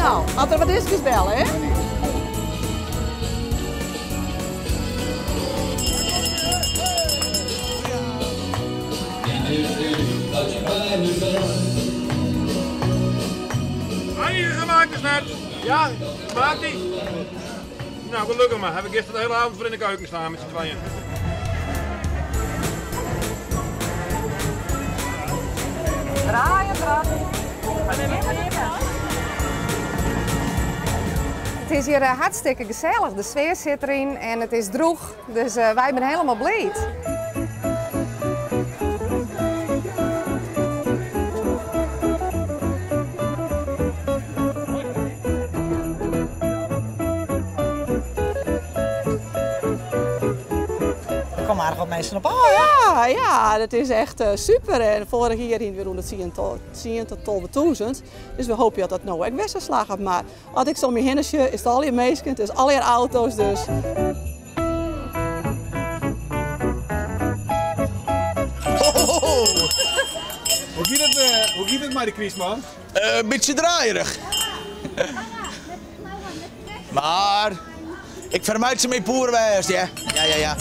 No, as der wat is, kinst belle, hè? Eigen gemaakt is net. Ja, smaakt die? Nou, gelukkig maar. Heb ik gisteren de hele avond voor in de keuken staan met z'n tweeën. Draaien, draaien. Het is hier hartstikke gezellig. De sfeer zit erin en het is droog. Dus wij zijn helemaal blij. Er komen aardig wat mensen op af, hè? Ja, ja, dat is echt super. En vorig jaar hier weer rond de 10 tot 12.000. Dus we hopen dat dat nou ook best een slag had. Maar als ik zo om je heen zie, is het al je meisjes, het is al je auto's dus. Ho, ho, ho. Hoe gaat het met de Kriesman? Een beetje draaierig. Maar ik vermijd ze met poerwijs, ja. Ja, ja, ja.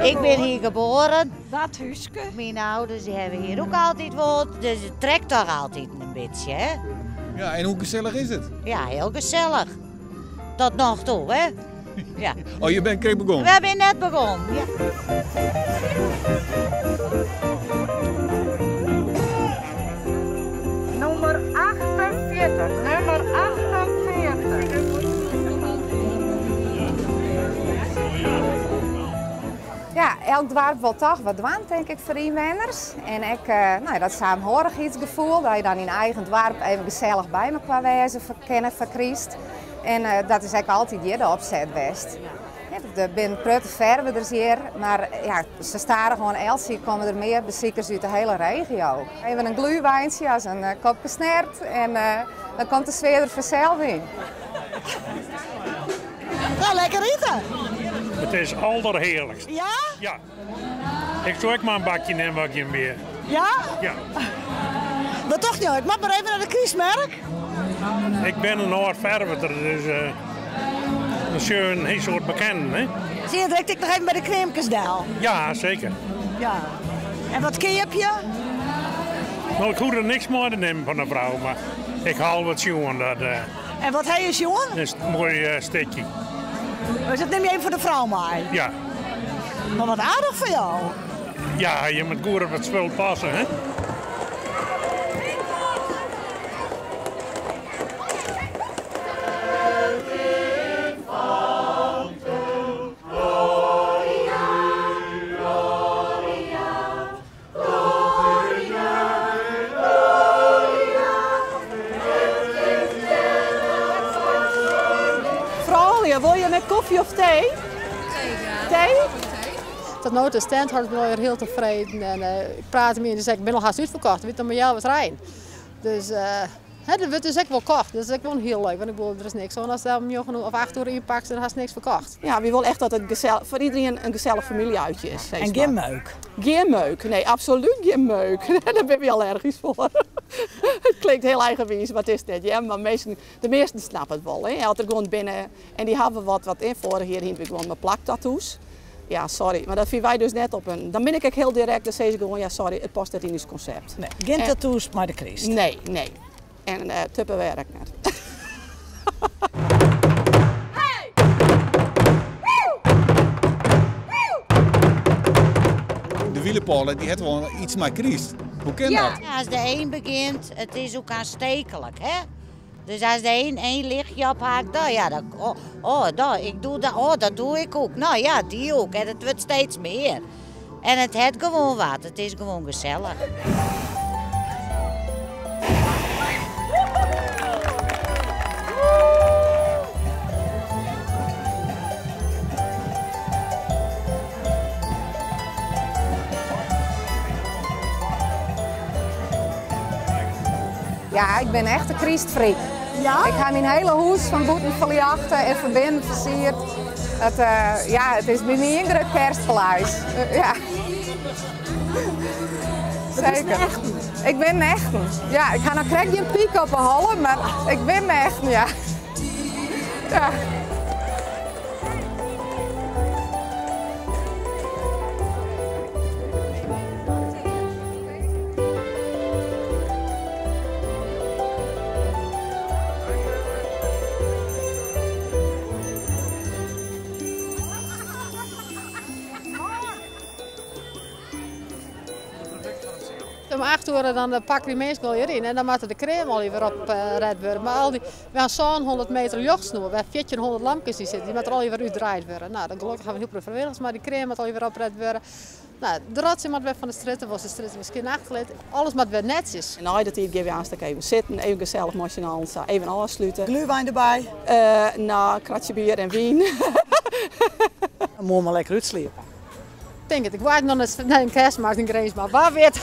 Ik ben hier geboren. Dat huisje. Mijn ouders die hebben hier ook altijd gewoond, dus het trekt toch altijd een beetje, hè? Ja, en hoe gezellig is het? Ja, heel gezellig. Tot nog toe, hè? Ja. Oh, je bent net begonnen? We hebben net begonnen, ja. Nummer 48, nummer 48. Ja, elk dorp wil toch wat doen, denk ik, voor inwoners. En ik, nou, dat saamhorigheidsgevoel, dat je dan in eigen dorp even gezellig bij elkaar wezen, kennen, verkriest. En dat is eigenlijk altijd hier de opzet best. Ja, er zijn prutte verwerders hier, maar ja, ze staren gewoon elke keer komen er meer bezoekers uit de hele regio. Even een gluwijntje als een kopje snert en dan komt de sfeer er vanzelf in. Nou, lekker eten! Het is allerheerlijkst. Ja? Ja. Ik zou ook maar een bakje nemen, een bakje meer. Ja? Ja. Maar toch niet, ik mag maar even naar de Kriesmerk. Ik ben een oud verwerder, dus dat is een heel soort bekend, hè? Zie je, direct ik nog even bij de Kreemkesdal. Ja, zeker. Ja. En wat keer je? Nou, ik hoef er niks meer te nemen van de vrouw, maar ik haal wat jongen. Dat, En wat hij is jongen? Dat is een mooi stukje. Dus dat neem je even voor de vrouw mee? Ja. Maar wat aardig voor jou. Ja, je moet goed op het spul passen, hè? Vrouwen, wil je met koffie of thee? Thee? Tot nu toe stand had ik weer heel tevreden en ik praatte met en zei ik ben al haast uitverkocht, weet dan met jou wat rijden. Dus hè, dat wordt dus ook wel kocht, dat is ook wel heel leuk, want ik bedoel, er is niks aan als je om 9 of 8 uur inpakt en dan has niks verkocht. Ja, we willen echt dat het voor iedereen een gezellig familieuitje is, zeg En maar. geen meuk? Geen meuk, nee, absoluut geen meuk. Daar ben ik allergisch voor. Het klinkt heel eigenwijs, maar het is net. Ja, maar de meesten snappen het wel. Hè. Altijd gewoon binnen en die hebben wat in. Vorig jaar hingen we gewoon met plaktattoos. Ja, sorry, maar dat vinden wij dus net op een... Dan ben ik ook heel direct, dan zei ze gewoon, ja sorry, het past net in ons concept. Nee, geen tattoos, maar de Christ. Nee, nee. En tuppen werkt net. De wielerpalen, die hebben wel iets met Christ. Hoe kan Ja. dat? Ja, als de een begint, het is ook aanstekelijk, hè? Dus als de een één lichtje ophaakt, dan ja, dan, oh, oh, dan, ik doe dat, oh, dat doe ik ook. Nou ja, die ook. En het wordt steeds meer. En het heeft gewoon wat. Het is gewoon gezellig. Ja, ik ben echt een Christfreak. Ja? Ik ga mijn hele hoes van boeten verjachten en van binnen versierd. Het is bij mij een groot kerstpaleis. Ja. Seker. Ik bin in echten. Ja, ik ha noch krekt gjin pyk op 'e holle, mar ik bin in echten, ja. Ja. Om 8 oere dan pakke dy minsken al hjir yn en dan moatte de kream al wer opret wurde. Mar al dy, we ha 700 meter ljochtsnoer, wêr 1400 lampkes yn sitte, dy moatte der al wer útdraaid wurde. No, dan gelokkich ha we in hiel protte frijwilligers, mar dy kream moat al wer opret wurde. No, de rotsoai moat wer fan de strjitte, wolst de strjitte miskien achterlitte. Alles moat wer netsjes. En nei de tiid gean we aanst ek even sitten, even gesellich mei syn allen sa, even ôfslute. Glühwein derby? No, kratsje bier en wyn. Moarn mar lekker útsliepe. Tink it, ik waard noch net nei in kerstmarkt yn Grins, mar wa wit.